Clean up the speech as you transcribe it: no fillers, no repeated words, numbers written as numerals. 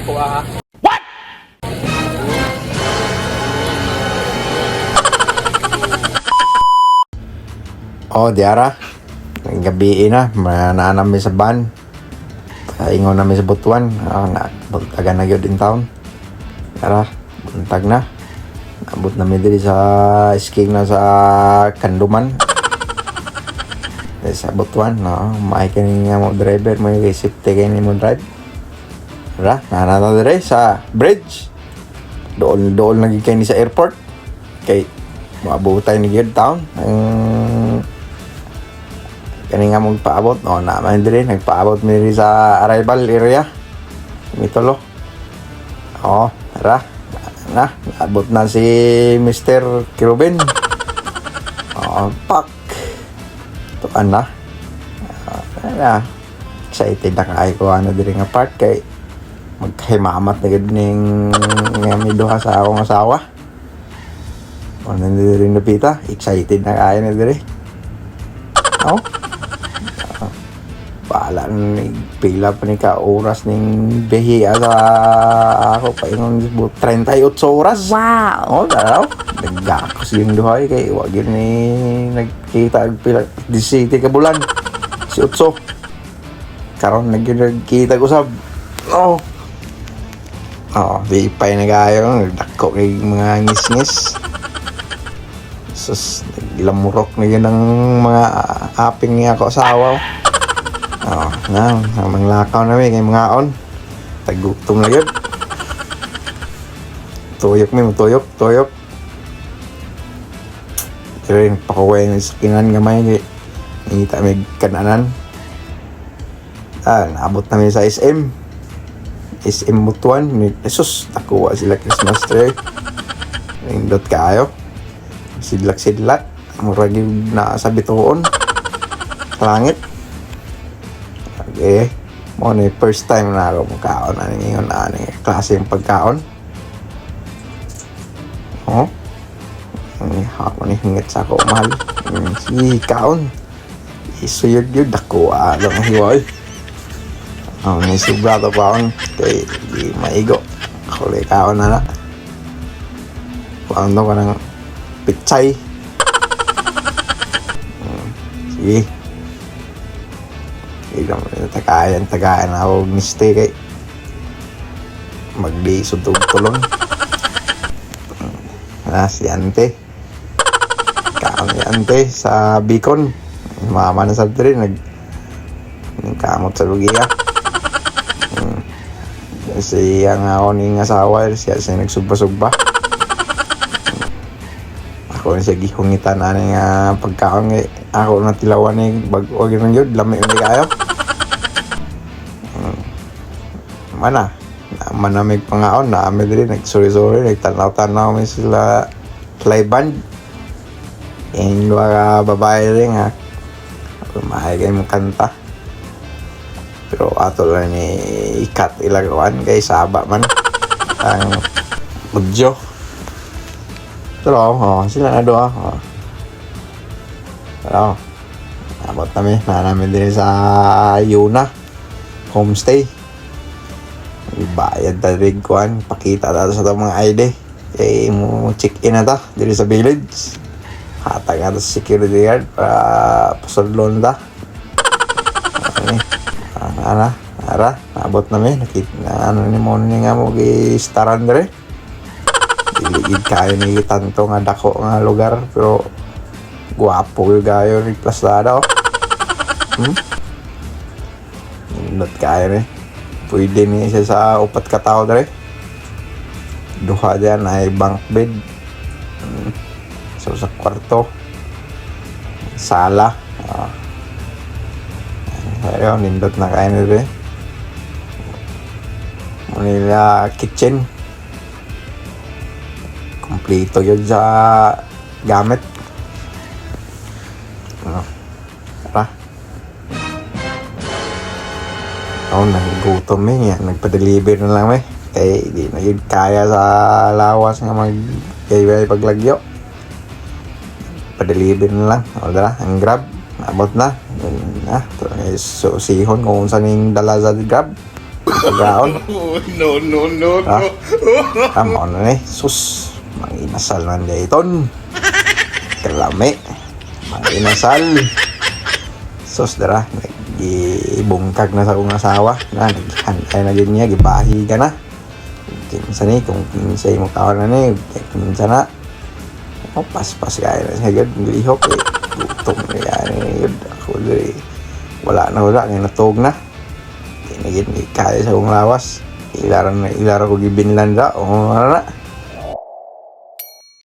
Kuha ha. Oh, diara. Gabi na, mananam mi sa van. Ingon nami sa Butuan. Oh, na, buntagan na gyud in town. Tara, buntag na. Abot na mi diri sa skiing na sa Kanduman. Diri sa Butuan, no. Maay kini nga mo driver, may safety kay ni mo drive. Tara, nana diri sa bridge. Dool dool na gyud kay ni sa airport. Kay moabotay ni gyud town. Ang kani nga mong paabot no na man diri nagpaabot mi diri sa arrival area mitulo. Oh, tara na, naabot na si Mr. Kirubin. Oh, pak tuan na. Ah, na excited na kaayo ko ano diri nga part kay magkahimamat na gid ning nga mi duha sa akong asawa. Ano diri napita, excited na kaayo na diri. Oh, bahala na ni pila pa ni ka oras ning bihiya sa ako pa ingon 38 oras. Wow! Oh, daraw. Nagakos yung duhay kay wa gyud ni nagkita og pila 17 ka bulan. Si Utso. Karon na gyud nagkita ko sab. Oh. Oh, di pa na kayo nagdako kay mga ngis-ngis. Sus, naglamurok na yun ang mga aping niya ako asawa. Oh, na, ang manglakaw na mi kay mga on. Tagutom na yun. Tuyok mi, tuyok, tuyok. Pero yung pakuway ng sakinan gamay kay ngita mi kananan. Ah, naabot namin sa SM. SM Butuan. Jesus, nakuha sila Christmas tree. Indot kaayo. Sidlak-sidlak. Murag yung naa sa bituon. Sa langit. Okay. Mo ni first time na ako makaon ani ngayon ani klase yung pagkaon. Oh. Ang hapon ni hingit sa ako mahal. Sige, kaon. Isuyod yun dako lang hiway. Oh, may sobra to paon kay di maigo. Ako lang kaon na na. Paon to ka ng pichay. Sige. Ikaw, tagayan, tagayan ako mistake kay maglisod og tulong. Ah, si ante. Kaon ni ante sa Bicon. Mama na sa diri nag nagkamot sa lugiya. Si ang ako ning asawa siya siya nagsugba-sugba. Ako na siya gihungitan ani nga pagkaon kay ako na tilawan ni bag-o gyud yun lami ni kayo. Mana manamig pangaon na ami diri nagsuri-suri nagtanaw-tanaw mi sila live band. Yung duha ka babae rin ha. Mahay kay mong kanta. Pero ato lang ni ikat ilagawan kay saba man ang audio. Pero oh, sila na doon. Oh. Pero abot nami na namin din sa Yuna homestay. Bayad ta rin kuan, pakita ta sa itong mga ID. Kay mo check in na ta diri sa village. Hatag na ta sa security guard para pasudlon ta. Okay. Ah, ana, ara, abot nami nakita na ano ni mo ni nga mo gi-staran dire. Dili gid kayo ni tanto nga dako nga lugar pero guwapo gyud kayo ni plasada oh. Nindot kayo ni. Pwede ni siya sa upat ka tao dire. Duha diyan ay bunk bed. So sa kwarto. Sala. Ah. Pero nindot na kayo ni dire. Manila kitchen. Kompleto yun sa gamit. Ano? Tara. Oh, nagutom eh. Yan, nagpa-deliver na lang eh. Kay di na yun kaya sa lawas nga mag kay paglagyo. Pa-deliver na lang. O, dara, ang Grab. Abot na. Na, so, sihon kung saan yung dala sa Grab. Pagkaon. Oh, no, no, no, Ah. no. Tama na ni. Sus, manginasal man dayton. Kalami. Manginasal. Sus, dara, nagibungkag na sa akong asawa. Na, naghantay na gyud niya, gibahi ka na. Kinsa ni, kung kinsay mo kaon na ni, kinsa na. Oh, paspas kaya na siya gyud, lihok eh. Gutom na kaya na gyud. Ako diri, wala na wala, ngayon natog na. Di na gyud, kaya sa akong lawas. Ilaran na, ilara ko gibinlan ra, o ano na.